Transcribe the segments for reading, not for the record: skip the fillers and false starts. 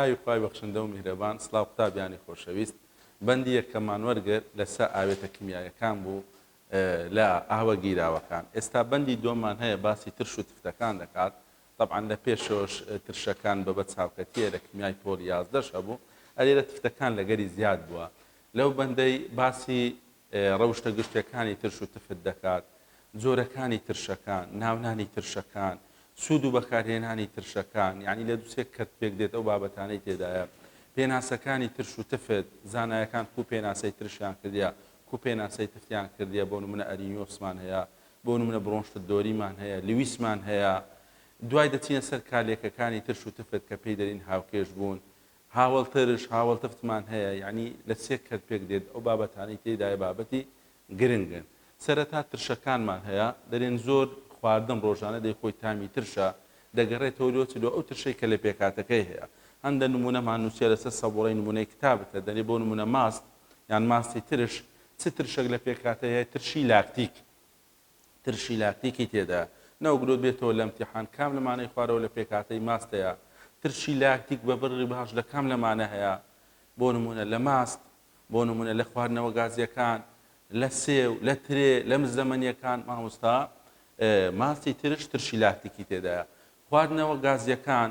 ناوی خوای بەخشندە و میهرەبان سڵاو قوتابیانی خۆشەویست بەندی یەکەممان وەرگرت لەسە ئاوێتە کیمیایەکان بوو لە ئاوە گیراوەکان ئێستا بەندی دووەممان هەیە باسی ترش و تفتەکان دەکات تەبعەن لە پێشەوەش ترشەکان بە بە چاوکەتیە لە کیمیای پۆلی یازدەش هەبوو ئەلێرە تفتەکان لەگەری زیاد بووە لەو بەندەی باسی ڕەوشتە گشتیەکانی ترش و تفت دەکات، جۆرەکانی ترشەکان، ناونانی ترشەکان، سوود و بەکارهێنانی ترشەکان، یانی لە دوسێ کەرت پێک دێت ئەو بابەتانەی تێدایە، پێناسەکانی ترش و تفت، زانایەکان کو پێناسەی ترشیان کردیە، کو پێناسەی تفتیان کردیە، بۆ نمونە ئەرینیۆسمان هەیە، بۆ نمونە برۆنشتد دۆریمان هەیە، لویسمان هەیە. دوای دەچینە سەر کارلێکەکانی ترش و تفت کە پێی دەرین هاوکێش بوون، هاوەڵ ترش، هاوەڵ تفتمان هەیە، یەعنی لە سێ کەرت پێک دێت، ئەو بابەتانەی تێیدایە بابەتی گرنگن. سەرەتا ترشەکانمان هەیە، دەرێن زۆر خواردن ڕۆژانە دەیخۆی تامی ترشە، دەگەڕێتەوە لۆ چ؟ لۆ ئەو ترشەی کە لە پێکهاتەکەی هەیە. هەندە نموونەمان نووسیە لەسەر سەبوڕەی نموونەی کتابتە، دەرێ بۆ نموونە ماست یان ماستی ترش چ ترشەک لە پێکهاتەی هەیە؟ ترشی لاکتیک. ترشی لاکتیکی تێدایە نەوەک لۆت بێتەوە لە امتحان کام لەمانەی خوارەوە لە پێکهاتەی ماست هەیە ترشی لاکتیک بە بڕی باش لە کام لەمانە هەیە بۆ نمونە لە ماست بۆ نمونە لە خواردنەوە گازیەکان لە سێو لە ترێ لە مزەمەنیەکان مامۆستا ماستی ترش ترشی لاکتیکی تێدایە خواردنەوە گازیەکان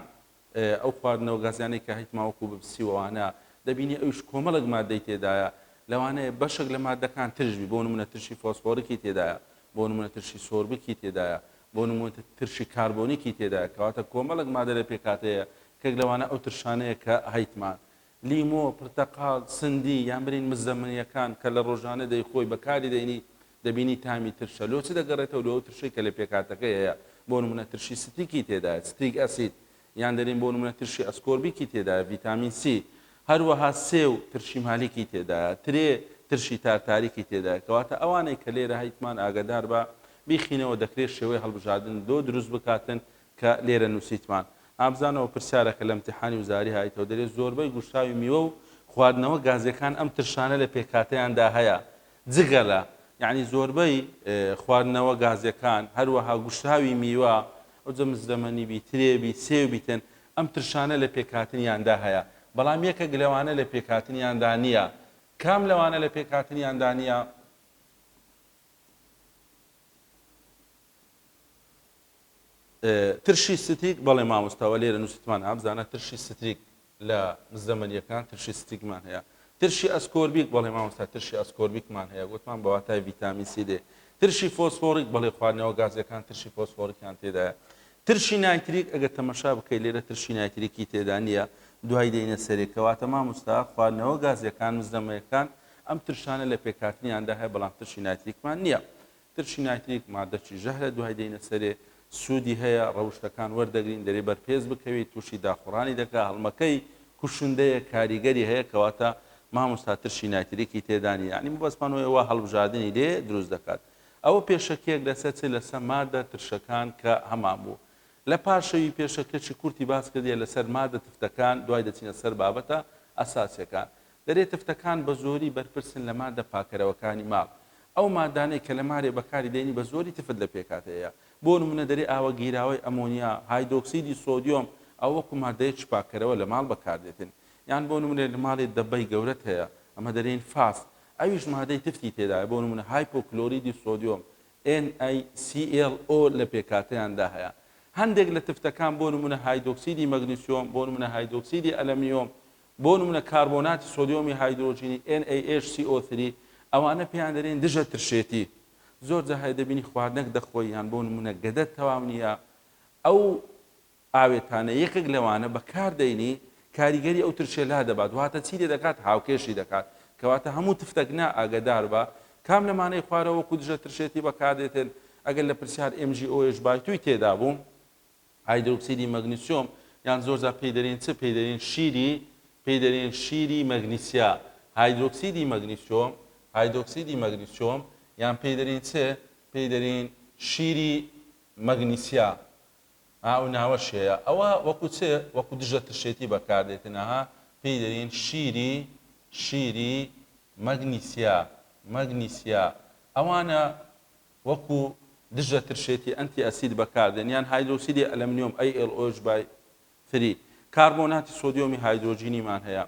ئەو خواردنەوە گازیانەی کە هەیتمان وەکو ببسی و ئەوانە دەبینی ئەویش کۆمەڵێک مادەی تێدایە لەوانەیە بەشێک لە مادەکان ترش بی بۆ نمونە ترشی فۆسفۆریکی تێدایە بۆ نمونە ترشی سۆربیکی تێدایە بۆ نمونە ترشی کاربۆنیکی تێدایە کەواتە کۆمەڵێک مادە لە پێکهاتەیە کەک لەوانە ئەو ترشانەیە کە هەیتمان لیمۆ، پرتەقاڵ، سندی یان برین مزەمنیەکان کە لە ڕۆژانە دەیخۆی بەکاری دەینی دەبینی تامی ترشە لۆ چ دەگەڕێتەوە لۆ ئەو ترشەی کە لە پێکهاتەکەی هەیە بۆ نمونە ترشی ستریکی تێدایە citric acid یان دەرین بۆ نمونە ترشی ئەسکۆربیکی تێدایە ڤیتامین سی هەروەها سێو ترشی مالیکی تێدایە ترێ ترشی تارتاریکی تێدایە کەواتە ئەوانەی کە لێرە هەیتمان ئاگەدار بە بیخینەوە دەکرێت شێوەی هەڵبژاردن لۆ دروست بکاتن کە لێرە نوسیتمان. ئابزانەوە پرسیارەکە لە امتحانی وزاری هایتەوە دەرێ زۆربەی گوشراوی میوە و خواردنەوە گازیەکان ئەم ترشانە لە پێکهاتەیاندا هەیە جگە لە یەعنی زۆربەی خواردنەوە گازیەکان هەروەها گوشراوی میوە ئەوجە مزرەمەنی بی ترێ بی سێو بیتن ئەم ترشانە لە پێکهاتنیاندا هەیە بەڵام یەکێک لەوانە لە پێکهاتنیاندا نییە کام لەوانە لە پێکهاتنیاندا نییە؟ ترشی ستریک بەڵێ مامۆستا وە لێرە نووسیتمان ئابزانە ترشی ستریک لە مزەمەنیەکان ترشی ستریکمان هەیە ترشی ئەسکۆربیک بەڵێ مامۆستا ترشی ئەسکۆربیکمان هەیە گوتمان بە واتای ڤیتامین سی دێ ترشی فۆسفۆریک بەڵێ خواردنەوە گازیەکان ترشی فۆسفۆریکیان تێدایە ترشی نایتریک ئەگەر تەمەشا بکەی لێرە ترشی نایتریکی تێدا نییە دوای دێینە سەرێ کەواتە مامۆستا خواردنەوە گازیەکان مزەمەیەکان ئەم ترشانە لە پێکهاتنیاندا هەیە بەڵام ترشی نایتریکمان نییە ترشی نایتریک مادەکی ژەهرە دوای دێینە سەرێ سوودی هەیە ڕەوشتەکان وەردەگرین دەرێ بەرپێست بکەوی تووشی داخوڕانی دەکا هەڵمەکەی کوشندەیە کاریگەری هەیە کەواتە مامۆستا ترشی نایتریکی تێدا نیە یانی مەبەستمان ئەوەیە وا هەڵبژاردنی لێ دروست دەکات ئەوە پێشەکیەک لەسەر چ لەسە مادە ترشەکان کە هەمان بوو لە پاشەوی پێشەکیەکی کورتی باس کردیە لەسەر مادە تفتەکان دوای دەچینە سەر بابەتە ئەساسیەکان دەرێ تفتەکان بە زۆری بەرپرسن لە مادە پاکەرەوەکانی ماڵ. ئەو مادانەی کە لە مارێ بەکاری دێنی بە زۆری تفت لە پێکهاتەیە. بۆ نمونە دەرێ ئاوە گیراوەی ئەمۆنیا، هایدۆکسیدی سۆدیۆم ئەوە وەکو مادەیەکی پاککەرەوە لە ماڵ بەکاردێتن. یان بۆ نمونە لە ماڵێ دەبەی گەورەت هەیە ئەمە دەرێین فاس ئەویش مادەی تفتی تێدایە بۆ نمونە هایپۆکلۆریدی سۆدیۆم NaClO لە پێکهاتەیاندا هەیە. هەندێک لە تفتەکان بۆ نمونە هایدۆکسیدی مەگنیسیۆم بۆ نمونە هایدۆکسیدی ئەلەمنیۆم بۆ نمونە کاربۆناتی سۆدیۆمی هایدرۆجینی NaHCO3 ئەوانە پێیان دەرێن دژە ترشێتی. زۆر جار هەیە دەبینی خواردنەک دەخۆی یان بۆ نمونە گەدەت تەواو نییە ئەو ئاوێتانە یەکێک لەوانە بەکار دەینی کاریگەری ئەو ترشێ لادەبات واتە چی لێ دەکات هاوکێشی دەکات کەواتە هەموو تفتەک نا ئاگەدار بە کام لەمانەی خوارەوە وەکو دژە ترشێتی بەکاردێتن ئەگەر لە پرسیار MgO یش بایتوی تێدا بوو هایدرۆکسیدی مەگنیسیۆم یان زۆر جار پێی دەرێن چ؟ پێی دەرێن شیری پێی دەرێن شیری مەگنیسیا هایدرۆکسیدی مەگنیسیۆم هایدۆکسیدی مەگنیسیۆم یان پێی دەرێن چ؟ پێی دەرێن شیری مەگنیسیا ئا ئەو ناوەش هەیە ئەوە وەکو چ؟ وەکو دژە ترشێتی بەکاردێتن ئەها پێی دەرێن شیری شیری مەگنیسیا مەگنیسیا ئەوانە وەکو دژە ترشێتی anti acid بەکاردێن یان هایدرۆکسیدی ئەلەمنیۆم AlOH by 3. کاربۆناتی سۆدیۆمی هایدرۆجینیمان هەیە.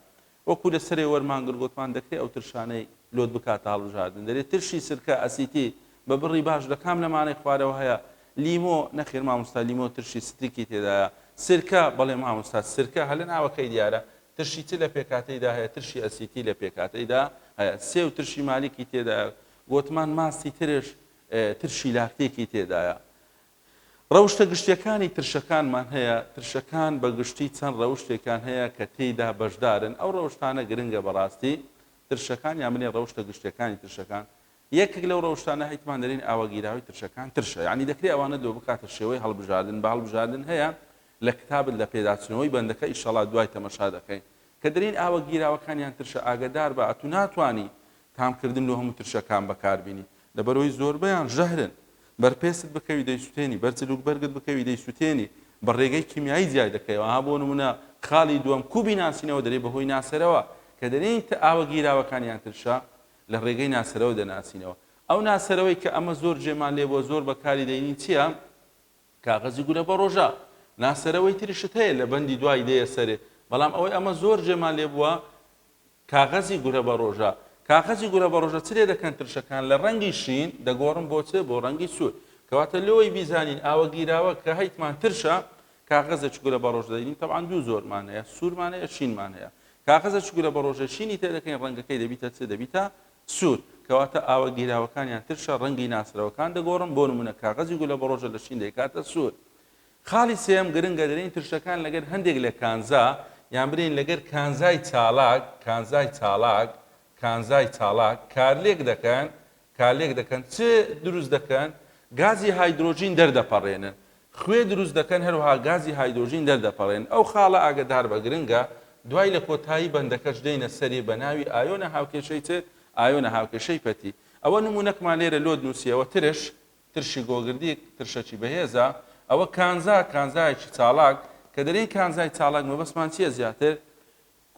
وەکو لە سەرێ وەرمان گرت گۆتمان دەکرێ ئەو ترشانەی لۆت بکاتە هەڵبژاردن. دەرێ ترشی سرکە، ئەسیتی، بە بڕی باش لە کام لەمانەی خوارەوە هەیە؟ لیمۆ، نەخێر مامۆستا لیمۆ ترشی ستریکی تێدایە. سرکە، بەڵێ مامۆستا سرکە هەر لە ناوەکەی دیارە. ترشی چ لە پێکهاتەیدا هەیە؟ ترشی ئەسیتی لە پێکهاتەیدا هەیە. سێو ترشی مالیکی تێدایە. گۆتمان ماستی ترش ترشی لاکتیکی تێدایە. ڕەوشتە گشتیەکانی ترشەکانمان هەیە، ترشەکان بە گشتی چەند ڕەوشتێکیان هەیە کە تێیدا بەشدارن، ئەو ڕەوشتانە گرنگە بەڕاستی، ترشەکان یان بڵێین ڕەوشتە گشتیەکانی ترشەکان، یەکێک لەو ڕەوشتانە هەیتمان دەرێین ئاوەگیراوی ترشەکان ترشە، یانی دەکرێ ئەوانەت لۆ بکاتە شێوەی هەڵبژاردن، بە هەڵبژاردن هەیە لە کتابت لە پێداچنەوەی بەندەکە ئیشەڵا دوای تەمەشا دەکەین کە دەرێین ئاوەگیراوەکانیان ترشە ئاگەدار بە ئەتوو ناتوانی تامکردن لۆ هەموو ترشەکان بەکاربینی لەبەرئەوەی زۆربەیان ژەهرن بەر پێستت بکەوی دەیسوتێنی بەر جل و بەرگت بکەوی دەیسوتێنی بە ڕێگەی کیمیایی جیای دەکەیەوە ها بۆ نمونە خاڵی دووەم کو بیناسینەوە دەرێ بەهۆی ناسەرەوە کە دەرێین ئاوە گیراوەکانیان ترشە لە ڕێگەی ناسەرەوە دەناسینەوە ئەو ناسەرەوەی کە ئەمە زۆر جێمان لێ بووە زۆر بەکاری دەینین چییە؟ کاغەزی گولە بەڕۆژە ناسەرەوەی تریشت هەیە لە بەندی دوای دێیە سەرێ بەڵام ئەوەی ئەمە زۆر جێمان لێ بووە کاغەزی گورە بەڕۆژە کاغەزی گورە بەڕۆژە چ لێ دەکەن ترشەکان لە ڕەنگی شین دەگۆڕن بۆ چ بۆ ڕەنگی سوور کەواتە لۆی بیزانین ئاوە گیراوە کە هەیتمان ترشە کاغەزێکی گورە بەڕۆژ دەینین تەبعەن دوو زۆرمان هەیە سوورمان هەیە شینمان هەیە کاغەزێکی گورە بەڕۆژە شینی تێ دەکەین ڕەنگەکەی دەبیتە چ دەبیتە سوور کەواتە ئاوە گیراوەکانیان ترشە ڕەنگی ناسرەوەکان دەگۆڕن بۆ نمونە کاغەزی گولە بەڕۆژە لە شین دەیکاتە سوور خاڵی سێیەم گرنگە دەرێین ترشەکان لەگەر هەندێک لە کانزا یان برێین لەگەر کانزای چالاک کانزای چالاک کانزای چالاک کارلێک دەکەن کارلێک دەکەن چ دروست دەکەن گازی هایدرۆجین دەردەپەڕێنن خوێ دروست دەکەن هەروەها گازی هایدرۆجین دەردەپەڕێنن ئەو خاڵە ئاگەدار بە گرنگە دوای لە کۆتایی بەندەکەش دێینە سەری بە ناوی ئایۆنە هاوکێشەی چ ئایۆنە هاوکێشەی پەتی ئەوە نمونەکمان لێرە لۆت نووسیەوە ترش ترشی گۆگردیک ترشەکی بەهێزە، ئەوە کانزا، کانزایەکی چاڵاک، کە دەرێین کانزای چاڵاک مەبەستمان چییە زیاتر؟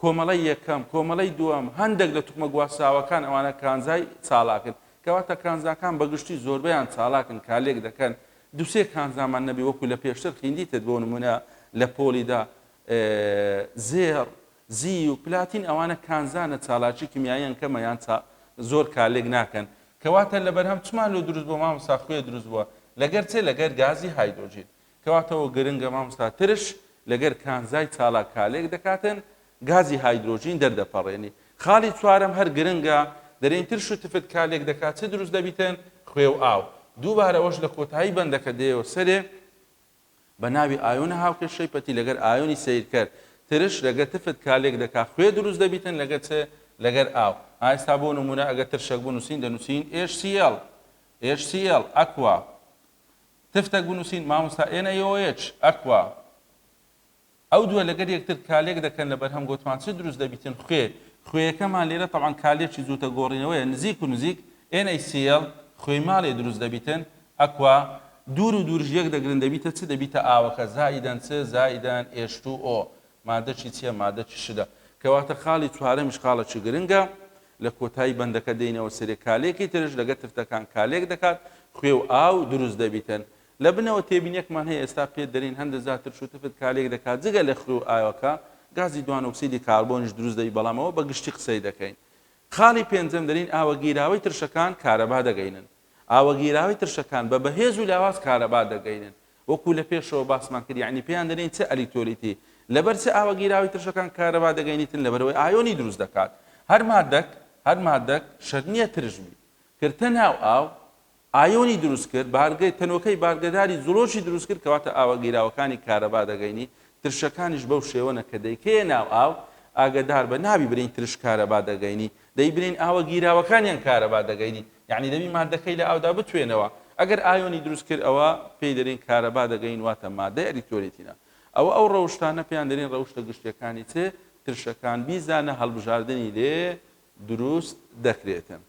کۆمەڵەی یەکەم، کۆمەڵەی دووەم، هەندێک لە توخمە گواستراوەکان ئەوانە کانزای چاڵاکن، کەواتە کانزاکان بە گشتی زۆربەیان چاڵاکن کارلێک دەکەن، دوو سێ کانزامان نەبێ وەکو لە پێشتر خیندیتت بۆ نمونە لە پۆلیدا زێڕ، زیو، پلاتین ئەوانە کانزانە چالاکی کیمیاییان کەمە یان زۆر کارلێک ناکەن کەواتە لە بەرهەم چمان لۆ دروست بووە مامۆستا خوێ دروست بووە لەگەر چ لەگەر گازی هایدرۆجین کەواتە ئەوە گرنگە مامۆستا ترش لەگەر کانزای چالاک کارلێک دەکاتن گازی هایدرۆجین دەردەپەڕێنی خاڵی چوارەم هەر گرنگە دەرێین ترش و تفت کارلێک دەکات چ دروست دەبیتن خوێ و ئاو دووبارە ئەوەش لە کۆتایی بەندەکە دێیەوە سەرێ بە ناوی ئایۆنە هاوکێشەی پەتی لەگەر ئایۆنی سەیرکەر ترش لەگەر تفت کارلێک دەکا خوێ دروست دەبیتن لەگەر چ لەگەر ئاو ئایستا بۆ نمونە ئەگەر ترشەک بنووسین دەنووسین HCl HCl aqua تفتەک بنووسین مامۆستا NaOH aqua ئەو دووە لەگەر یەکتر کارلێک دەکەن لە بەرهەم گۆتمان چ دروست دەبیتن خوێ خوێیەکەمان لێرە تەبعەن کارلێکی جووتە گۆڕینەوەیە نزیک و نزیک NaCl خوێی ماڵێ دروست دەبیتن aqua دوور و دوورش یەک دەگرن دەبیتە چ دەبیتە ئاوەکە زائیدەن چ زائیدەن H2O مادەکی چیە مادەکی شلە کەواتە خاڵی چوارەمیش خاڵەکی گرنگە لە کۆتایی بەندەکە دێینەوە سەرێ کارلێکی ترش لەگەر تفتەکان کارلێک دەکات خوێ و ئاو دروست دەبیتن لە بنەوە تێبینیەکمان هەیە ئێستا پێت دەرێین هەندە جار ترش و تفت کارلێک دەکات جگە لە خوێ و ئاوەکە گازی دوانۆکسیدی کاربۆنیش دروست دەبی بەڵام ئەوە بە گشتی قسەی دەکەین خاڵی پێنجەم دەرێین ئاوە گیراوەی ترشەکان کارەبا دەگەینن ئاوە گیراوەی ترشەکان بە بەهێز و لاواز کارەبا دەگەینن وەکو لە پێشەوە باسمان کرد یەعنی پێیان دەرێین چ ئەلیکتۆلیتی لەبەر چ ئاوە گیراوەی ترشەکان کارەبا دەگەینیتن لەبەرئەوەی ئایۆنی دروست دەکات هەر مادەک هەر مادەک شەرت نییە ترش بی کرتە ناو ئاو ئایۆنی دروست کرد، بارگەی تەنۆکەی بارگەداری جڵۆکی دروست کرد، کەواتە ئاوە گیراوەکانی کارەبا دەگەینی، ترشەکانیش بەو شێوەنە کە دەیکەیە ناو ئاو، ئاگەداربە نابی برێین ترش کارەبا دەگەینی، دەی برێین ئاوە گیراوەکانیان کارەبا دەگەینی، یەعنی دەبی مادەکەی لە ئاودا بتوێنەوە، ئەگەر ئایۆنی دروست کرد ئەوە پێی دەرێین کارەبا دەگەین واتە مادەی ئەلیکترۆلیتینە. ئەوە ئەو ڕەوشتانە پێیان دەرێین ڕەوشتە گشتیەکانی چ ترشەکان، بیزانە هەڵبژاردنی لێ دروست دەکرێتن.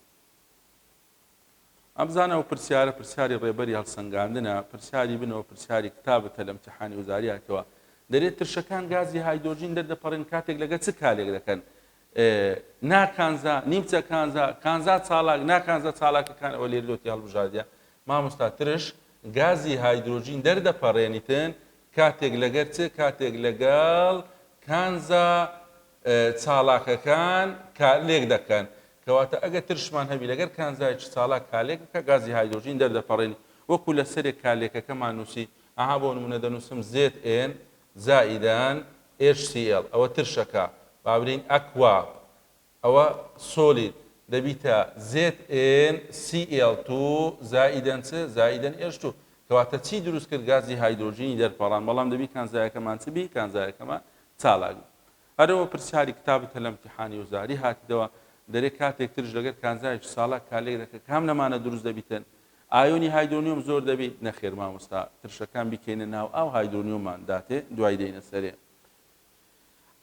ئەمزانە ئەو پرسیارە پرسیاری ڕێبەری هەڵسەنگاندنە، پرسیاری بنەوە پرسیاری کتابتە لە امتحانی وزاریاتەوە. دەرێ ترشەکان گازی هایدۆرجین دەردەپەڕێن کاتێک لەگە چ کارێک دەکەن؟ نا کانزا، نیمچە کانزا، کانزا چاڵاک، نا کانزا چاڵاکەکان ئەوە لێرە لۆتی هەڵبژاردیە. مامۆستا ترش گازی هایدرۆجین دەردەپەڕێنیتن کاتێک لەگەر چ؟ کاتێک لەگەڵ کانزا چاڵاکەکان کارلێک دەکەن. کەواتە ئەگەر ترشمان هەبی لەگەر کانزایەکی چاڵاک کارلێک بکە گازی هایدرۆجین دەردەپەڕێنی وەکو لە سەرێک کارلێکەکەمان نووسی ئەها بۆ نمونە دەنووسم Zn زائیدەن HCl ئەوە ترشەکە با بلێین aqua ئەوە solid دەبیتە ZnCl2 زائیدەن چ؟ زائیدەن H2 کەواتە چی دروست کرد؟ گازی هایدرۆجینی دەرپەڕان بەڵام دەبی کانزایەکەمان چ بی؟ کانزایەکەمان چالاک بی. هەرەوە پرسیاری کتابت لە امتحانی وزاری هاتیدەوە دەرێ کاتێک ترش لەگەر کانزایەکی چالاک کارلێک دەکە کام لەمانە دروست دەبیتن؟ ئایۆنی هایدرۆنیۆم زۆر دەبی؟ نەخێر مامۆستا ترشەکان بیکەینە ناو ئاو هایدرۆنیۆمان داتێ دوای دێینە سەرێ.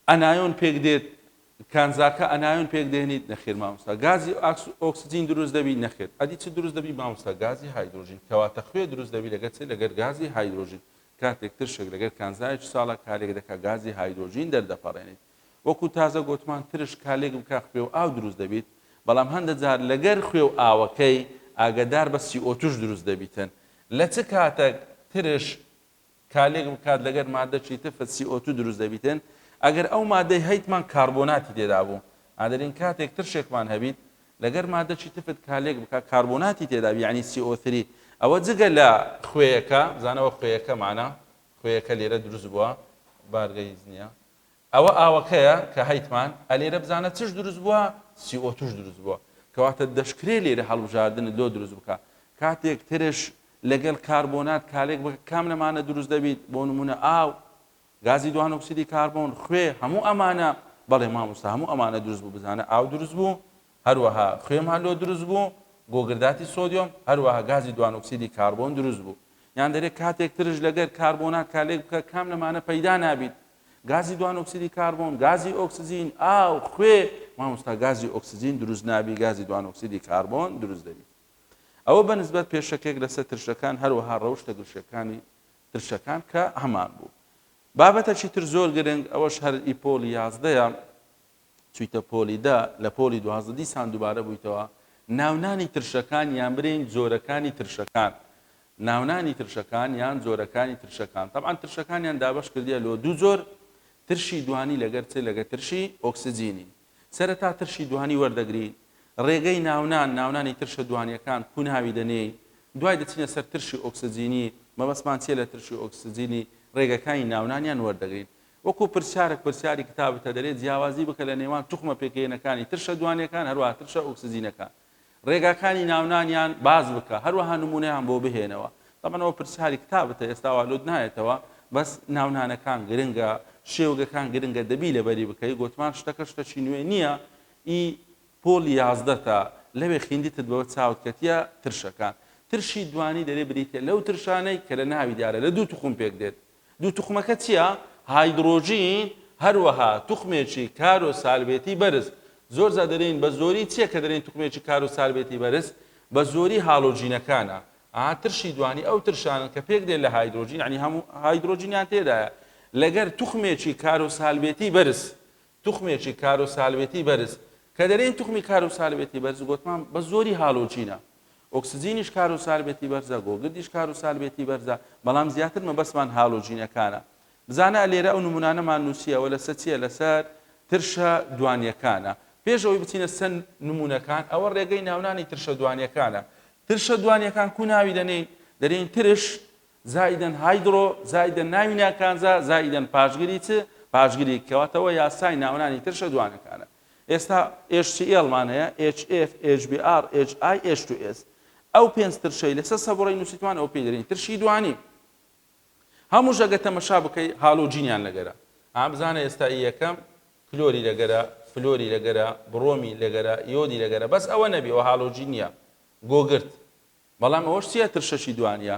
ئەنایۆن پێک دێت کانزاکە ئەنایۆن پێک دێنیت نەخێر مامۆستا گازی ئۆکسجین دروست دەبی نەخێر ئەدی چ دروست دەبی مامۆستا گازی هایدرۆژین کەواتە خوێ دروست دەبی لەگەر چ لەگەر گازی هایدرۆژین کاتێک ترشێک لەگەر کانزایەکی ساڵە کارێک دەکا گازی هایدرۆژین دەردەپەڕێنیت وەکو تازە گۆتمان ترش کالێک بکا خوێ و ئاو دروست دەبیت بەڵام هەندە جار لەگەر خوێ و ئاوەکەی ئاگەدار بە CO2 ش دروست دەبیتن لە چ کاتەک ترش کارلێک بکات لەگەر مادەکی تفت CO2 دروست دەبیتن ئەگەر ئەو مادەی هەیتمان کاربۆناتی تێدا بوو ئادەرین کاتێک ترشێکمان هەبیت لەگەر مادەکی تفت کارلێک بکات کاربۆناتی تێدا بی یعنی CO3 ئەوە جگە لە خوێیەکە بزانەوە خوێیەکەمانە خوێیەکە لێرە دروست بووە بارگە هیچ نییە ئەوە ئاوەکەیە کە هەیتمان ئەلێرە بزانە چش دروست بووە CO2 ش دروست بووە کەواتە دەشکرێ لێرە هەڵبژاردنت لۆ دروست بکە کاتێک ترش لەگەل کاربۆنات کارلێک بکە کام لەمانە دروست دەبیت بۆ نمونە ئاو گازی دوانۆکسیدی کاربۆن خوێ هەموو ئەمانە بەڵێ مامۆستا هەموو ئەمانە دروست بوو بزانە ئاو دروست بوو هەروەها خوێمان لۆ دروست بوو، گۆگرداتی سۆدیۆم، هەروەها گازی دوانۆکسیدی کاربۆن دروست بوو. یان دەرێ کاتێک ترش لەگەر کاربۆنات کارلێک بکە کام لەمانە پەیدا نابیت؟ گازی دوانۆکسیدی کاربۆن، گازی ئۆکسجین، ئاو، خوێ، مامۆستا گازی ئۆکسجین دروست نابی گازی دوانۆکسیدی کاربۆن دروست دەبیت. ئەوە بە نسبەت پێشەکێک لەسەر ترشەکان هەروەها ڕەوشتە گرشەکانی ترشەکان کە هەمان بوو. بابەتەکی تر زۆر گرنگ ئەوەش هەر ئی پۆلی یازدەیە چویتە پۆلی دە لە پۆلی 12 دیسان دووبارە بوویتەوە ناونانی ترشەکان یان برێین جۆرەکانی ترشەکان ناونانی ترشەکان یان جۆرەکانی ترشەکان تەبعەن ترشەکانیان دابەش کردیە لۆ دوو جۆر ترشی دوانی لەگەر چ لەگەر ترشی ئۆکسجینی سەرەتا ترشی دوانی وەردەگرین ڕێگەی ناونان ناونانی ترشە دوانیەکان کو ناوی دەنێین دوای دەچینە سەر ترشی ئۆکسجینی مەبەستمان چیە لە ترشی ئۆکسجینی ڕێگەکانی ناونانیان وەردەگرین وەکو پرسیارەک پرسیاری کتابتە دەرێ جیاوازی بکە لە نێوان توخمە پێکهێنەکانی ترشە دوانیەکان هەروەها ترشە ئۆکسجینەکان ڕێگاکانی ناونانیان باس بکە هەروەها نمونەیان بۆ بهێنەوە تەبعەن ئەوە پرسیاری کتابتە ئێستا وا لۆت نایەتەوە بەس ناونانەکان گرنگە شێوگەکان گرنگە دەبی لەبەری بکەی گۆتمان شتەکە شتەکی نوێ نییە ئی پۆلی 11 تا لەوێ خیندیتت بەوە چاوت کەتیە ترشەکان ترشی دوانی دەرێ بریتە لەو ترشانەی کە لە ناوی دیارە لە دوو توخم پێک دێت دوو توخمەکە چییە؟ هایدرۆجین، هەروەها توخمێکی کارۆسالبێتی بەرز. زۆر جار دەرێین بە زۆری چییە کە دەرێین توخمێکی کارۆسالبێتی بەرز؟ بە زۆری هالۆجینەکانە. ئا ترشی دوانی ئەو ترشانەن کە پێک دێن لە هایدرۆجین یانی هەموو هایدرۆجینیان تێدایە لەگەر توخمێکی کارۆسالبێتی بەرز. توخمێکی کارۆسالبێتی بەرز. کە دەرێین توخمی کارۆسالبێتی بەرز گۆتمان بە زۆری هالۆجینە. ئۆکسجینیش کارۆسالبێتی بەرزە، گۆگردیش کارۆسالبێتی بەرزە، بەڵام زیاتر مەبەستمان هالۆجینەکانە. بزانە لێرە ئەو نمونانەمان نووسییە ئەوە لەسەر چییە؟ لەسەر ترشە دوانییەکانە. پێش ئەوەی بچینە سەر نمونەکان ئەوە ڕێگەی ناونانی ترشە دوانییەکانە. ترشە دوانییەکان کو ناوی دەنێین؟ دەرێین ترش زائیدەن هایدرۆ زائیدەن ناوی ناکانزا زائیدەن پاشگری چ؟ پاشگری کەواتە ئەوە یاسای ناونانی ترشە دوانەکانە. ئێستا HCl مان هەیە، HF، HBr، HI، H2S. ئەو پێنج ترشەی لەسەر سەبوڕەی نووسیتمان ئەوە پێی دەرێین ترشی دوانی. هەمووش ئەگەر تەمەشا بکەی هالۆجینیان لەگەرە. ئا بزانە ئێستا ئی یەکەم کلۆری لەگەرە، فلۆری لەگەرە، بڕۆمی لەگەرە، یۆدی لەگەرە بەس ئەوە نەبی ئەوە هالۆجین نییە. گۆگرد. بەڵام ئەوەش چیە ترشەکی دوانیە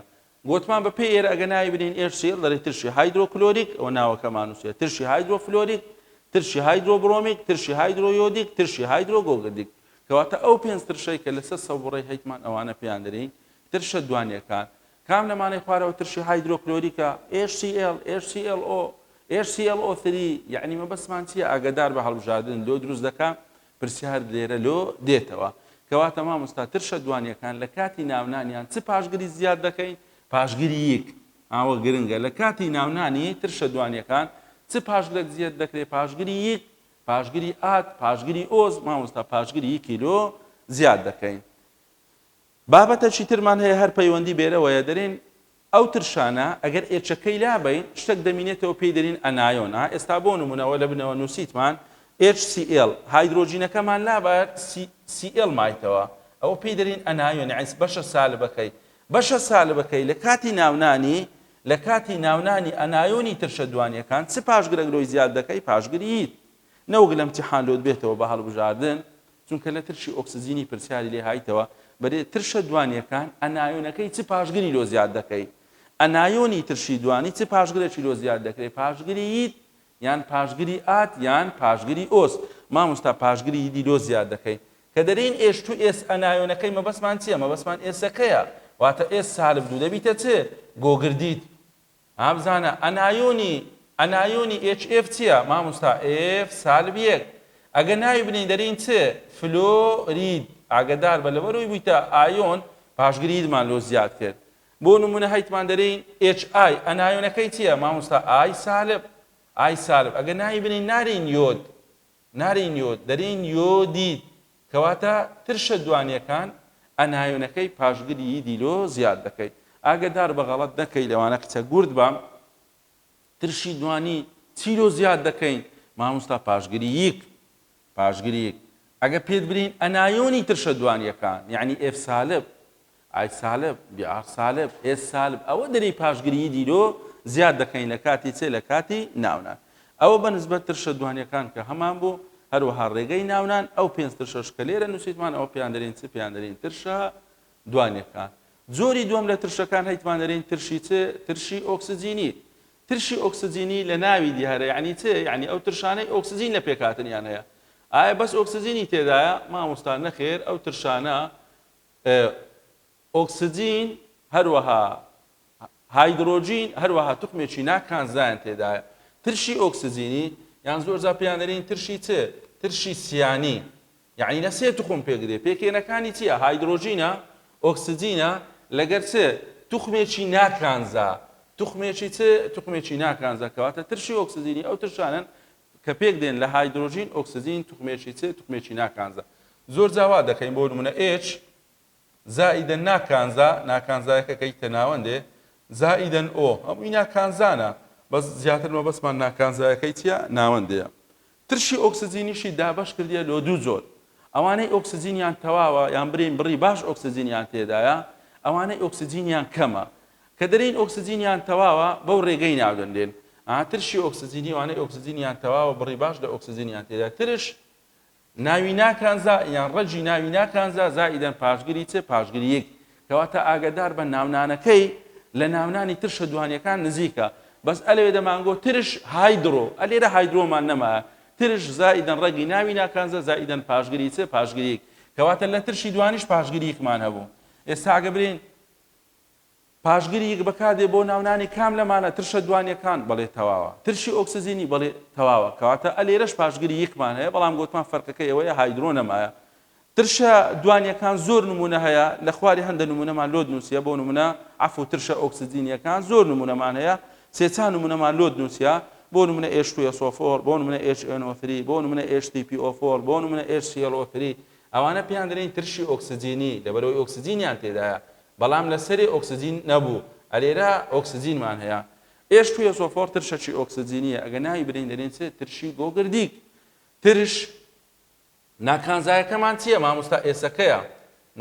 گۆتمان بە پێی ئێرە ئەگەر ناوی بنێین HCl دەڵێ ترشی هایدرۆکلۆریک ئەوە ناوەکەمان نووسیە ترشی هایدرۆفلۆریک ترشی هایدرۆبرۆمیک ترشی هایدرۆیۆدیک ترشی هایدرۆگۆگردیک کەواتە ئەو پێنج ترشەی کە لەسەر سەبوڕەی هەیتمان ئەوانە پێیان دەرێین ترشە دوانیەکان کام لەمانەی خوارەوە ترشی هایدرۆکلۆریکە HCl HClO HClO3 یعنی مەبەستمان چییە ئاگادار بە هەڵبژاردن لۆ دروست دەکا پرسیار لێرە لۆ دێتەوە کەواتە مامۆستا ترشە دوانیەکان لە کاتی ناونانیان چ پاشگری زیاد دەکەین؟ پاشگری یک. ئاوە گرنگە لە کاتی ناونانی ترشە دوانیەکان چ پاشگرێک زیاد دەکرێت؟ پاشگری یک، پاشگری ات، پاشگری ose، مامۆستا پاشگری یکی لۆ زیاد دەکەین. بابەتەکی ترمان هەیە هەر پەیوەندی بێرەوەیە دەرێن ئەو ترشانە ئەگەر H ەکەی لابەین شتەک دەمینێتەوە پێی دەرین anion ە ئێستا بۆ نمونەوە لە بنەوە نوسیتمان HCl هایدرۆجینەکەمان لابات Cl مایتەوە ئەوە پێی دەرین anion یعنی بەشە سالبەکەی بەشە سالبەکەی لە کاتی ناونانی لە کاتی ناونانی anion ی ترشە دوانیەکان چ پاشگرەک لۆی زیاد دەکەی پاشگری یت نەوەک لە امتحان لۆت بێتەوە بە هەڵبژاردن چونکە لە ترشی ئۆکسجینی پرسیاری لێ هایتەوە بەرێ ترشە دوانیەکان anion ەکەی چ پاشگری لۆ زیاد دەکەی anion ی ترشی دوانی چ پاشگرێکی لۆ زیاد دەکرێ پاشگری یت یان پاشگری ات یان پاشگری ose مامۆستا پاشگری یدی لۆ زیاد دەکەی کە دەرێین H2S anion ەکەی مەبەستمان چیە مەبەستمان S ەکەیە واتە S سالب دوو دەبیتە چ گۆگردیت ها بزانە anion ی anion ی HF چیە مامۆستا F سالب یەک ئەگەر ناوی بنێین دەرێین چ فلۆرید ئاگەدار بە لەبەرەوەی بوویتە ئایۆن پاشگری یدمان لۆ زیاد کرد بۆ نمونە هەیتمان دەرێین HI anion ەکەی چیە مامۆستا I سالب I سالب ئەگەر ناوی بنێین نارێین یۆد نارێین یۆد دەرێین یۆدید کەواتە ترشە دوانیەکان anion ەکەی پاشگری یدی لۆ زیاد دەکەی ئاگەدار بە غەڵەت نەکەی لەوانە کچە گورد بە ترشی دوانی چی لۆ زیاد دەکەین مامۆستا پاشگری یک پاشگری یک ئەگە پێت برین anion ی ترشە دوانیەکان یعنی F سالب I سالب، Br سالب، S سالب، ئەوە دەرێی پاشگری یدی لۆ زیاد دەکەین لە کاتی چ؟ لە کاتی ناونان. ئەوە بە نسبەت ترشە دوانیەکان کە هەمان بوو، هەروەها ڕێگەی ناونان، ئەو پێنج ترشەش کە لێرە نووسیتمان ئەوە پێیان دەرێین چ؟ پێیان دەرێین ترشە دوانیەکان. جۆری دووەم لە ترشەکان هەیتمان دەرێین ترشی چ؟ ترشی ئۆکسجینی. ترشی ئۆکسجینی لە ناوی دیارە یەعنی چ؟ یەعنی ئەو ترشانەی ئۆکسجین لە پێکهاتنیان هەیە. ئایا بەس ئۆکسجینی تێدایە؟ مامۆستا نەخێر ئەو ترشانە ئۆکسجین هەروەها هایدرۆجین هەروەها توخمێکی ناکانزایان تێدایە. ترشی ئۆکسجینی یان زۆرجار پێیان دەرێین ترشی چ؟ ترشی سیانی یەعنی لە سێ توخم پێک دێ. پێکهێنەکانی چییە؟ هایدرۆجینە، ئۆکسجینە لەگەر چ؟ توخمێکی ناکانزا. توخمێکی چ؟ توخمێکی ناکانزا. کەواتە ترشی ئۆکسجینی ئەو ترشانەن کە پێک دێن لە هایدرۆجین، ئۆکسجین، توخمێکی چ، توخمێکی ناکانزا. زۆر جا وا دەکەین بۆ نمونە H زائیدەن ناکانزا، ناکانزایەکە کە یتە ناوەندێ، زائیدەن O، هەمووی ناکانزانە، بەس زیاتر مەبەستمان ناکانزایەکەی چیە؟ ناوەندەیە. ترشی ئۆکسجینیشی دابەش کردیە لۆ دوو جۆر. ئەوانەی ئۆکسجینیان تەواوە یان برێین بڕی باش ئۆکسجینیان تێدایە، ئەوانەی ئۆکسجینیان کەمە. کە دەرێین ئۆکسجینیان تەواوە بەو ڕێگەی ناودەنرێن. ئا ترشی ئۆکسجینی ئەوانەی ئۆکسجینیان تەواوە بڕی باش لە ئۆکسجینیان تێدا ترش ناوی ناکانزا یان ڕەگی ناوی ناکانزا زائیدەن پاشگری چ پاشگری یەک کەواتە ئاگەدار بە ناونانەکەی لە ناونانی ترشە دوانیەکان نزیکە بەس ئەلەوێ دەمانگۆ ترش هایدرۆ ئەلێرە هایدرۆمان نەمایە ترش زائیدەن ڕەگی ناوی ناکانزا زائیدەن پاشگری چ پاشگری یەک کەواتە لە ترشی دوانیش پاشگری یەکمان هەبوو ئێستا ئەگە برێین پاشگری یەک بەکاردێ بۆ ناونانی کام لەمانە؟ ترشە دوانیەکان، بەڵێ تەواوە. ترشی ئۆکسجینی، بەڵێ تەواوە. کەواتە ئە لێرەش پاشگری یەکمان هەیە، بەڵام گۆتمان فەرقەکەی ئەوەیە هایدرۆ نەمایە. ترشە دوانیەکان زۆر نمونە هەیە، لە خواری هەندە نمونەمان لۆت نوسیە، بۆ نمونە عەفو ترشە ئۆکسجینیەکان زۆر نمونەمان هەیە، سێ چا نمونەمان لۆت نوسیە، بۆ نمونە H2SO4، بۆ نمونە HNO3، بۆ نمونە H3PO4، بۆ نمونە HClO3، ئەوانە پێیان دەرێین ترشی ئۆکسجینی، لەبەرئەوەی ئۆکسجینیان تێدایە. بەڵام لە سەرێ ئۆکسجین نەبوو ئەلێرە ئۆکسجینمان هەیە H2SO4 ترشەکی ئۆکسجینیە ئەگەر ناوی بنێین دەرێین چ ترشی گۆگردیک ترش ناکانزایەکەمان چییە مامۆستا S ەکەیە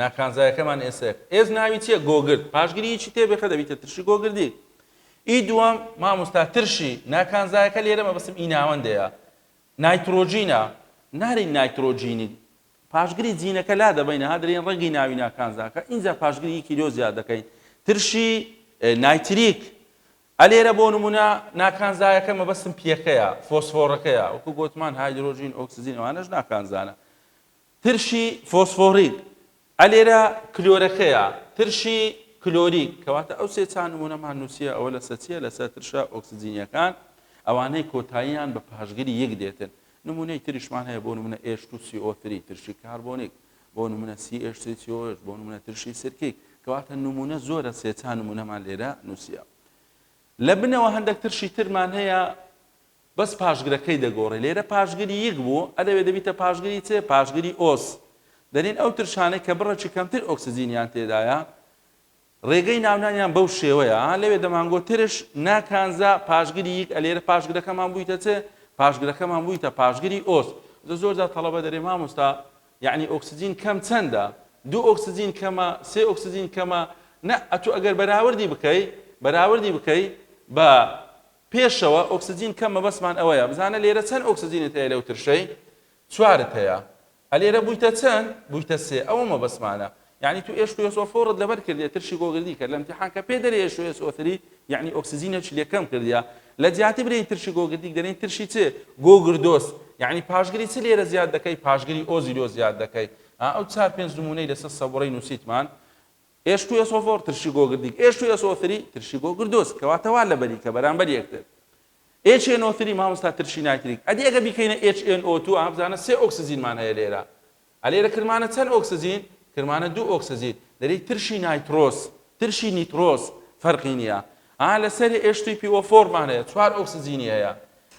ناکانزایەکەمان S ەک S ناوی چییە گۆگرد پاشگری هیچی تێ بێخە دەبیتە ترشی گۆگردیک ئی دووەم مامۆستا ترشی ناکانزایەکە لێرە مەبەستم ئی ناوەندەیە نایترۆجینە نارین نایترۆجینی پاشگری جینەکە لادەبەین ها دەرێین ڕەگی ناوی ناکانزاکە ئینجا پاشگری یەکی لۆ زیاد دەکەین ترشی نایتریک ئەلێرە بۆ نمونە ناکانزایەکە مەبەستم پیەکەیە فۆسفۆڕەکەیە وەکو گۆتمان هایدرۆجین ئۆکسجین ئەوانەش ناکانزانە ترشی فۆسفۆڕیک ئەلێرە کلۆرەکەیە ترشی کلۆریک کەواتە ئەو سێ چا نمونەمان نووسیە ئەوە لەسەر چییە لەسەر ترشە ئۆکسجینیەکان ئەوانەی کۆتاییان بە پاشگری یەک دێتن نمونەی تریشمان هەیە بۆ نمونە H2CO3 ترشی کاربۆنیک بۆ نمونە CH3COH بۆ نمونە ترشی سرکیک کەواتە نمونە زۆرە سێ چا نمونەمان لێرە نووسیە لە بنەوە هەندێک ترشی ترمان هەیە. بەس پاشگرەکەی دەگۆڕێ لێرە پاشگری یک بوو ئەلەوێ دەبیتە پاشگری چ؟ پاشگری ئۆس دەرێن ئەو ترشانەی کە بڕێکی کەمتر ئۆکسجینیان تێدایە ڕێگەی ناونانیان بەو شێوەیە ها لەوێ دەمانگۆ ترش نا کانزا پاشگری یک ئەلێرە پاشگرەکەمان بوویتە چ؟ پاشگرەکەمان بوویتە پاشگری ئۆس جا زۆر جار تەڵەبە دەرێ مامۆستا یەعنی ئۆکسجین کەم چەندە؟ دوو ئۆکسجین کەمە؟ سێ ئۆکسجین کەمە؟ نا ئەتوو ئەگەر بەراوردی بکەی بەراوردی بکەی بە پێشەوە ئۆکسجین کەم مەبەستمان ئەوەیە بزانە لێرە چەند ئۆکسجینت هەیە لەو ترشەی چوارت هەیە ئەلێرە بوویتە چەند بوویتە سێ ئەوە مەبەستمانە یعنی تو H two SO four ت لەبەر کردیە ترشی گۆگردی کرد لە امتحان کە پێ دەرێ H two SO three یعنی ئۆکسجینێکی لێ کەم کردیە لە جیاتی برێین ترشی گۆگردیک دەرێین ترشی چ گۆگردۆس یعنی پاشگری چ لێرە زیاد دەکەی پاشگری ئۆزی لۆ زیاد دەکەی ئەو چار پێنج نمونەی لەسەر سەبوڕەی نووسیتمان H two SO four ترشی گۆگردیک H two SO three ترشی گۆگردۆس کەواتە وا لەبەری کە بەرامبەر یەکتر H NO three مامۆستا ترشی نایتریک ئەدی ئەگە بیکەینە H NO two ئا بزانە سێ ئۆکسجینمان هەیە لێرە ئەلێرە کرمانە چەند ئۆکسجین کرمانە دوو ئۆکسجین دەری ترشی نایترۆس ترشی نیترۆس فەرقی نییە ئا لەسەری H three PO four مان هەیە چوار ئۆکسجینی هەیە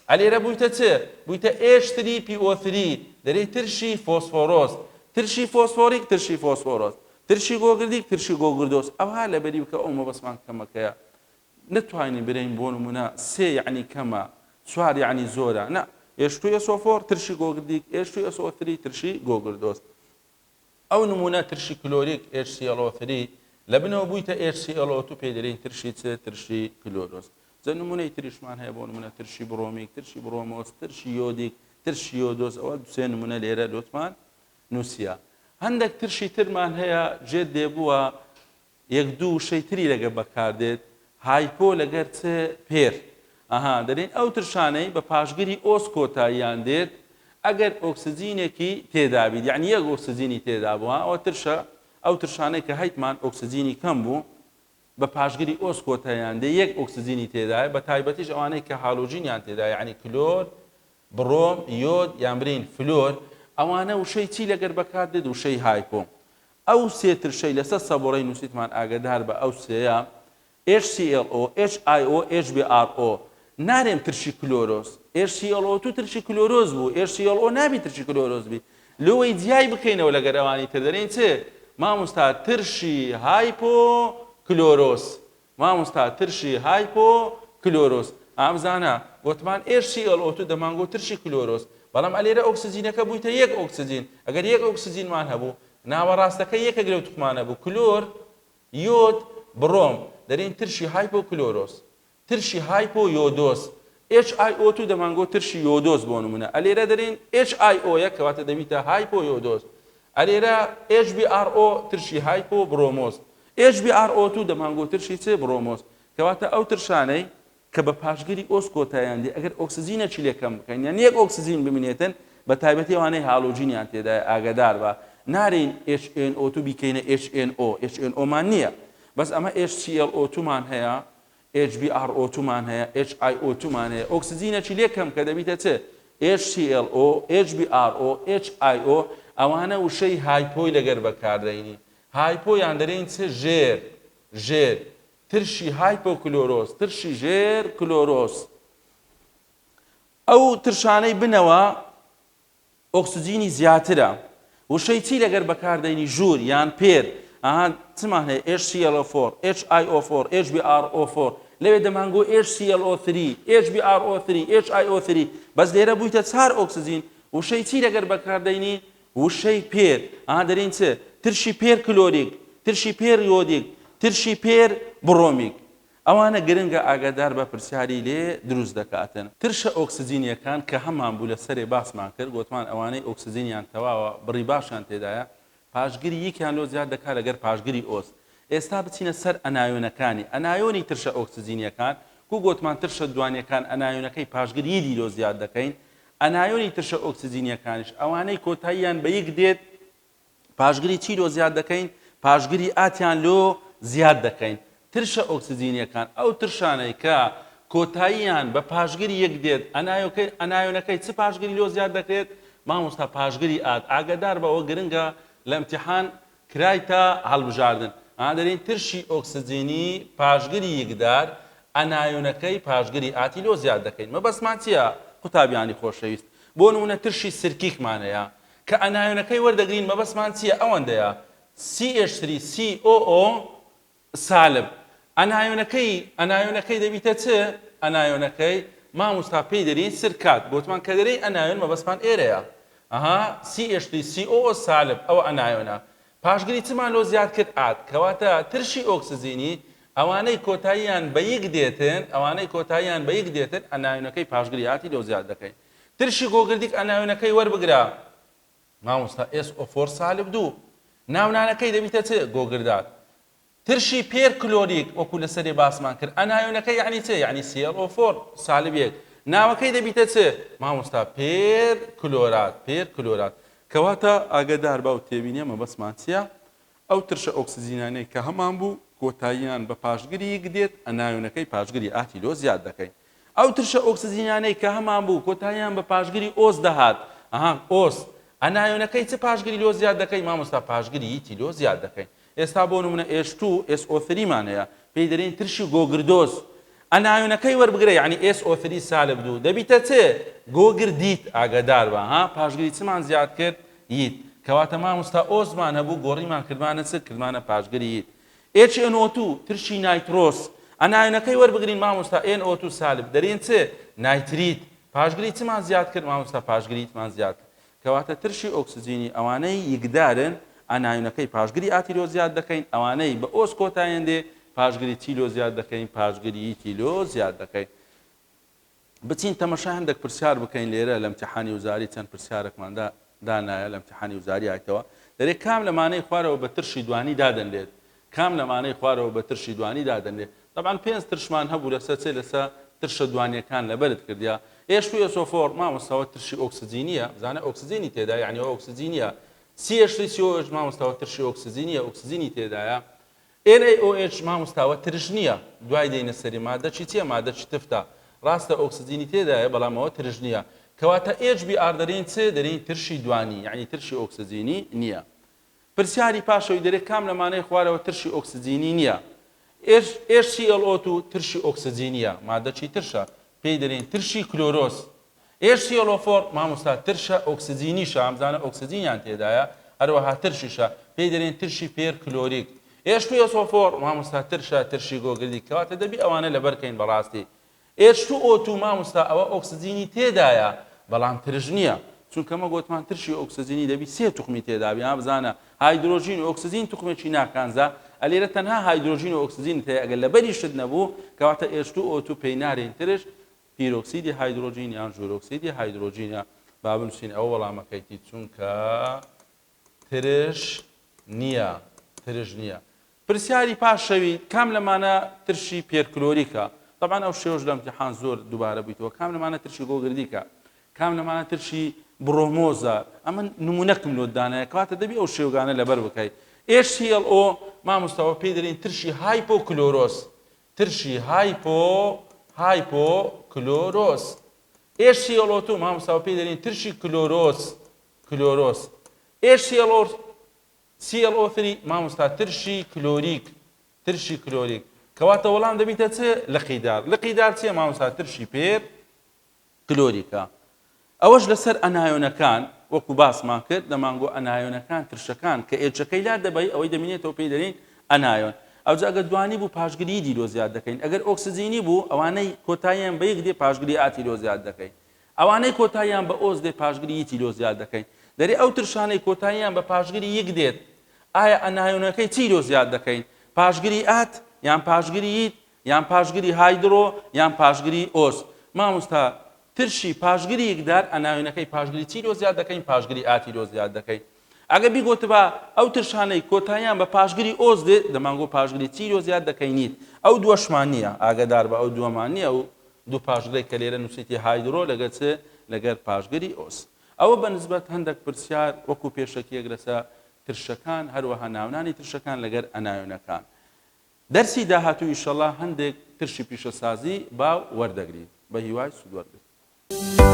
ئەلێرە بوویتە چ بوویتە H three PO three دەری ترشی فۆسفۆرۆس ترشی فۆسفۆریک ترشی فۆسفۆرۆس ترشی گۆگردیک ترشی گۆگردۆس ئەوها لەبەری بکە ئەو مەبەستمان کەمەکەیە نەتوانین برێین بۆ نمونە سێ یەعنی کەمە چوار یەعنی زۆرە نا H two SO four ترشی گۆگردیک H two SO three ترشی گۆگردۆس ئەو نمونە ترشی کلۆریک HClO three لە بنەوە بوویتە HClO two پێی دەرێین ترشی چ ترشی کلۆرۆس جە نمونەی تریشمان هەیە بۆ نمونە ترشی برۆمیک ترشی برۆمۆس ترشی یۆدیک ترشی یۆدۆس ئەوە دوسێ نمونە لێرە لۆتمان نووسیە هەندێک ترشی ترمان هەیە ژێت دێبووە یەک دوو وشەی تری لەگەر بەکاردێت hypo لەگەر چ پێر ئەها دەرێن ئەو ترشانەی بە پاشگری ئۆس کۆتاییان دێت ئەگەر ئۆکسجینێکی تێدابیت یعنی یەک ئۆکسجینی تێدا بوو ئەوە ترشە ئەو ترشانەی کە هەیتمان ئۆکسجینی کەم بوو بە پاشگری ئۆس کۆتاییان دێ یەک ئۆکسجینی تێدایە بە تایبەتیش ئەوانەی کە هالۆجینیان تێدا یعنی کلۆر برۆم یۆد یان برین فلۆر ئەوانە وشەی چی لەگەر بەکار دێت وشەی hypo ئەو سێ ترشەی لەسەر سەبوڕەی نووسیتمان ئاگەدار بە ئەو سێیە HClO، HIO، HBrO نارێم ترشی کلۆرۆس HClO two ترشی کلۆرۆس بوو HClO نابی ترشی کلۆرۆس بی لۆوەی جیای بکەینەوە لەگەر ئەوانی تر دەرێین چ مامۆستا ترشی hypo کلۆرۆس مامۆستا ترشی hypo کلۆرۆس ئا بزانە گۆتمان HClO two دەمانگۆ ترشی کلۆرۆس بەڵام ئەلێرە ئۆکسجینەکە بوویتە یەک ئۆکسجین ئەگەر یەک ئۆکسجینمان هەبوو ناوەڕاستەکە یەکێک لەو توخمانە بوو کلۆر یۆد برۆم دەرێین ترشی hypo کلۆرۆس ترشی hypo یۆدۆس HIO two دەمانگۆ ترشی یۆدۆس بۆ نمونە ئەلێرە دەرێین HIO یە کەواتە دەبیتە hypo یۆدۆس ئەلێرە HBrO ترشی hypo برۆمۆس HBrO two دەمانگۆ ترشی چ برۆمۆس کەواتە ئەو ترشانەی کە بە پاشگری ئۆس کۆتاییان دێ ئەگەر ئۆکسجینەکی لێ کەم بکەین یان یەک ئۆکسجین بمینێتن بە تایبەتی ئەوانەی هالۆجینیان تێدایە ئاگادار بە نارێین HNO two بیکەینە HNO HNO مان نییە بەس ئەمە HClO two مان هەیە HBrO two مان هەیە HIO two مان هەیە ئۆکسجینەکی لێ کەم کە دەبیتە چ HClO HBrO HIO ئەوانە وشەی hypo ی لەگەر بەکاردەینی hypo یان دەرێین چ ژێر ژێر ترشی هایپۆکلۆرۆس ترشی ژێر کلۆرۆس ئەو ترشانەی بنەوە ئۆکسجینی زیاترە. وشەی چی لەگەر بەکار دەینی ژوور یان پێر ئەها چمان هەیە HClO4 HIO4 HBrO4 لەوێ دەمانگۆ HClO3 HBrO3 HIO3 بەس لێرە بوویتە چار ئۆکسجین وشەی چی لەگەر بەکار دەینی وشەی پێر ئەها دەرێین چ ترشی پێر کلۆریک ترشی پێر یۆدیک ترشی پێر بڕۆمیک ئەوانە گرنگە ئاگادار بە پرسیاری لێ دروست دەکاتن. ترشە ئۆکسجینیەکان کە هەمان بوو لە سەرێ باسمان کرد گۆتمان ئەوانەی ئۆکسجینیان تەواوە بڕی باشیان تێدایە پاشگری یکیان لۆ زیاد دەکا لەگەر پاشگری ئۆس ئێستا بچینە سەر ئەنایۆنەکانی ئەنایۆنی ترشە ئۆکسجینیەکان کو گۆتمان ترشە دوانیەکان ئەنایۆنەکەی پاشگر یدی لۆ زیاد دەکەین ئەنایۆنی ترشە ئۆکسجینیەکانیش ئەوانەی کۆتاییان بە یک دێت پاشگری چی لۆ زیاد دەکەین؟ پاشگری ئاتیان لۆ زیاد دەکەین. ترشە ئۆکسجینیەکان ئەو ترشانەی کە کۆتاییان بە پاشگری یەک دێت ئەنایۆکەی ئەنایۆنەکەی چ پاشگری لۆ زیاد دەکرێت؟ مامۆستا پاشگری ئات ئاگەدار بە ئەوە گرنگە لە امتحان کرایتە هەڵبژاردن ئا دەرێین ترشی ئۆکسجینی پاشگری یکدار. ئەنایۆنەکەی پاشگری ate ی لۆ زیاد دەکەین. مەبەستمان چییە قوتابیانی خۆشەویست؟ بۆ نموونە ترشی سرکیکمان هەیە کە ئەنایۆنەکەی وەردەگرین مەبەستمان چییە؟ ئەوەندەیە CH3 COO سالب. ئەنایۆنەکەی ئەنایۆنەکەی دەبیتە چ؟ ئەنایۆنەکەی ماموستا پێی دەرێین سرکات. گۆتمان کە دەرێی ئەنایۆن مەبەستمان ئێرەیە. ئەها CH3 COO سالب ئەوە ئەنایۆنە. پاشگری چمان لۆ زیاد کرد ate. کەواتە ترشی ئۆکسجینی ئەوانەی کۆتاییان بە یک دێتن ئەوانەی کۆتاییان بە یک دێتن ئەنایۆنەکەی پاشگری ate ی لۆ زیاد دەکەین. ترشی گۆگردیک ئەنایۆنەکەی وەربگرە. مامۆستا SO4 سالب دوو. ناونانەکەی دەبیتە چ؟ گۆگردات. ترشی پێر کلۆریک وەکو لەسەرێ باسمان کرد ئەنایۆنەکەی یەعنی چ؟ یەعنی ClO4 سالب یەک. ناوەکەی دەبیتە چ؟ مامۆستا پێر کلۆرات پێر کلۆرات. کەواتە ئاگەدار بە و تێبینیە مەبەستمان چیە؟ ئەو ترشە ئۆکسجینانەی کە هەمان بوو کۆتاییان بە پاشگری یک دێت ئەنایۆنەکەی پاشگری ate ی لۆ زیاد دەکەین. ئەو ترشە ئۆکسجینانەی کە هەمان بوو کۆتاییان بە پاشگری ose دەهات ئەها ose ئەنایۆنەکەی چ پاشگری لۆ زیاد دەکەین مامۆستا پاشگری یتی لۆ زیاد دەکەین ئێستا بۆ نمونە H2 SO3 مان هەیە پێی دەرێین ترشی گۆگردۆز ئەنایۆنەکەی وەربگرە یعنی SO3 سالب دوو دەبیتە چ گۆگردیت ئاگادار بە ها پاشگری چمان زیاد کرد یت کەواتە مامۆستا ose مان هەبوو گۆڕیمان کردمانە چ کردمانە پاشگری یت HNO2 ترشی نایترۆس ئەنایۆنەکەی وەربگرین مامۆستا NO2 سالب دەرێن چ نایتریت پاشگری چمان زیاد کرد مامۆستا پاشگری یتمان زیاد کرد کەواتە ترشی ئۆکسجینی ئەوانەی یکدارن ئەنایۆنەکەی پاشگری ate ی لۆ زیاد دەکەین ئەوانەی بە ose کۆتایان دێ پاشگری چی لۆ زیاد دەکەین پاشگری یتی لۆ زیاد دەکەین بچین تەمەشای هەندێک پرسیار بکەین لێرە لە امتحانی وزاری چەند پرسیارێکمان دانایە لە امتحانی وزاری هاتەوە دەرێ کام لەمانەی خوارەوە بە ترشی دوانی دادەنرێت کام لەمانەی خوارەوە بە ترشی دوانی دادەنرێت طبعا پێنج ترشمان هەبوو لەسەر چێ لەسەر ترشە دوانیەکان لەبەرت کردیا H2SO4 مامۆستاوە ترشی ئۆکسجینیە بزانە ئۆکسجینی تێدا یعنی ئەوە ئۆکسجینیە CH3COH مامۆستاوە ترشی ئۆکسجینیە ئۆکسجینی تێدایە NaOH مامۆستا ئەوە ترش نییە دوای دێینە سەری مادە چی چیە مادە چی تفتە ڕاستە ئۆکسجینی تێدایە بەڵام ئەوە ترش نییە کەواتە HBr دەرێین چ دەرێین ترشی دوانی یعنی ترشی ئۆکسجینی نییە پرسیاری پاشەوەی دەرێ کام لەمانەی خوارەوە ترشی ئۆکسجینی نییە HClO2 ترشی ئۆکسجینیە مادە چی ترشە پێی دەرێین ترشی کلۆرۆس HClO4 مامۆستا ترشە ئۆکسجینیشە ئەمزانە ئۆکسجینیان تێدایە هەروەها ترشیشە پێی دەرێن ترشی پێر کلۆریک H2SO4 مامۆستا ترشە ترشی گۆگردی کەواتە دەبی ئەوانە لەبەر کەین بەڕاستی H2O2 مامۆستا ئەوە ئۆکسجینی تێدایە بەڵام ترش نییە چونکە مە گۆتمان ترشی ئۆکسجینی دەبی سێ توخمی تێدابی ها بزانە هایدرۆژین و ئۆکسجین توخمێکی ناکانزا ئەلێرە تەنها هایدرۆژین و ئۆکسجینت هەیە ئەگەر لەبەریشت نەبوو کەواتە H2O2 پێی نارێین ترش پیرۆکسیدی هایدرۆجین یان ژوورۆکسیدی هایدرۆجینە با بنووسین ئەوە وەڵامەکەیتی چونکە ترش نییە ترش نییە پرسیاری پاش شەوی کام لەمانە ترشی پێرکلۆریکە طبعا ئەو شێوەش لە امتحان زۆر دووبارە بوویتەوە کام لەمانە ترشی گۆگردیکە کام لەمانە ترشی بڕۆمۆزە ئەمە نمونەکم لۆت دانایە کەواتە دەبی ئەو شێوگانە لەبەر بکەیت HClO مامۆستاوە پێی دەرین ترشی هایپۆکلۆرۆس ترشی هایپۆ هایپۆ کلۆرۆس HClO2 مامۆستا پێی دەرین ترشی کلۆرۆس کلۆرۆس HClO ClO3 مامۆستا ترشی کلۆریک ترشی کلۆریک کەواتە وەڵام دەبیتە چ لقیدار لقیدار چییە مامۆستا ترشی پێر کلۆریکە. ئەوەش لەسەر ئەنایۆنەکان، وەکو باسمان کرد دەمانگۆ ئەنایۆنەکان ترشەکان کە H ەکەی لا دەبەی ئەوەی دەمینێتەوە پێی دەرێین ئەنایۆن. ئەوجا ئەگەر دوانی بوو پاشگری یدی لۆ زیاد دەکەین. ئەگەر ئۆکسجینی بوو ئەوانەی کۆتاییان بە یەک دێ پاشگری ate ی لۆ زیاد دەکەین. ئەوانەی کۆتاییان بە ose دێ پاشگری یتی لۆ زیاد دەکەین. دەرێ ئەو ترشانەی کۆتاییان بە پاشگری یک دێت ئایا ئەنایۆنەکەی چی لۆ زیاد دەکەین؟ پاشگری ate یان پاشگری یت یان پاشگری هایدرۆ یان پاشگری ose مامۆستا ترشی پاشگری یکدار ئەنایۆنەکەی پاشگری چی لۆ زیاد دەکەین پاشگری ate ی لۆ زیاد دەکەین ئەگە بیگۆتبا ئەو ترشانەی کۆتاییان بە پاشگری ose دێت دەمانگۆ پاشگری چی لۆ زیاد دەکەینیت ئەو دووەشمان نییە ئاگەدار بە ئەو دووەمان نییە ئەو دوو پاشگرەی کە لێرە نووسیتی هایدرۆ لەگەر چ لەگەر پاشگری ose ئەوە بە نسبەت هەندێک پرسیار وەکو پێشەکیەک لەسە ترشەکان هەروەها ناونانی ترشەکان لەگەر ئەنایۆنەکان دەرسی داهاتوو ئیشەڵا هەندێک ترشی پیشەسازی باو وەردەگرین بە هیوای سوود وەرگرتن.